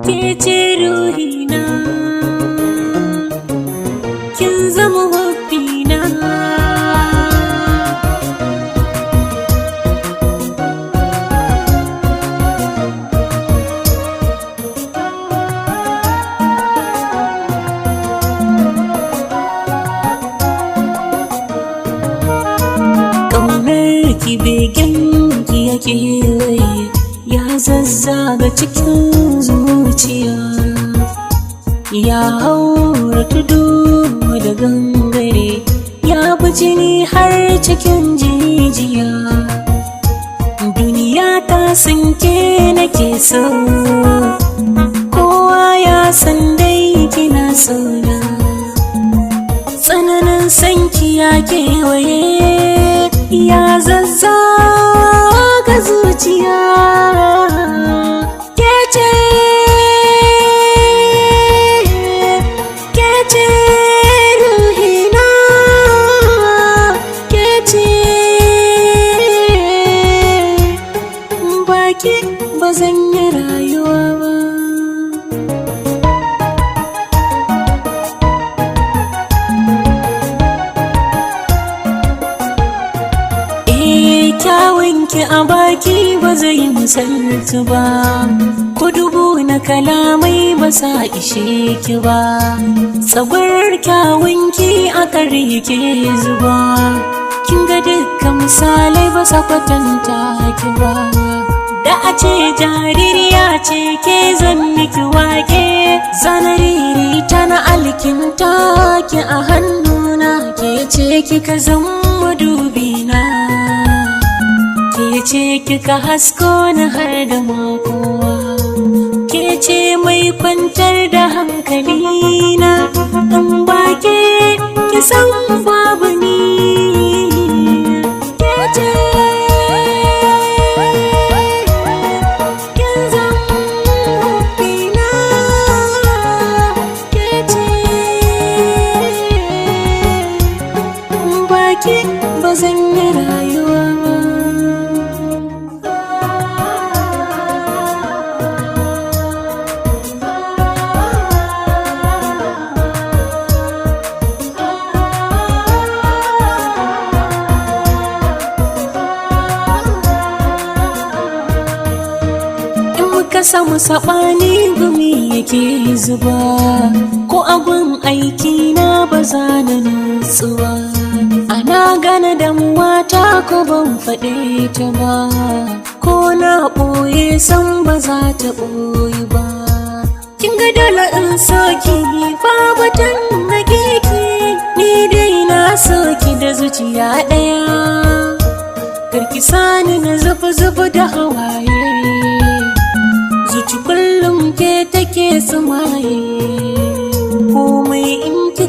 Ke ce ruhina, kin zama hobbina. Ƙaunar ki, begen ki yake ya zazzaga cikin zuciya, ya haura tudu da gangare, ya bi jini har cikin jijiya. Duniya ta sanke nake so, kowa ya san dai kina sona. Tsananin sanki ya kewaye, ya zazzaga zuciya. Kece, kece ruhina, kece, baki ba zan yi rayuwa ba. Eh, kyawunki a baki ba zai misaltu ba, ko dubu na kalamai ba sa ishe ki ba. Tsagwarar kyawunki a ke zuba, kin ga dukkan misalai ba sa kwatanta ki ba. Da a ce jaririya ce ke, zan miki wake, zanariri ta na alkinta ki a hannuna. Ke ce kika zama dubina, ke ce kika hasko ni har da makowa, ke ce mai kwantar da hankalina. In ba ke, ki san babu ni. Ke ce, kin zam hobbina. Ke ce, ba ke ba zan yi rayuwa ba. In muka samu saɓani, gumi yake zuba, ko agun aiki na ba za na nutsuwa. Ana gane damuwa ta ko ban faɗe ta ba, ko na ɓoye san ba za ta ɓoye ba. Kin ga dole in soki, batun na kiki, ni dai na soki da zuciya ɗaya. Karki sani na zuba zuba da hawaye, zuci kullum ke take sumaye. Komai in kika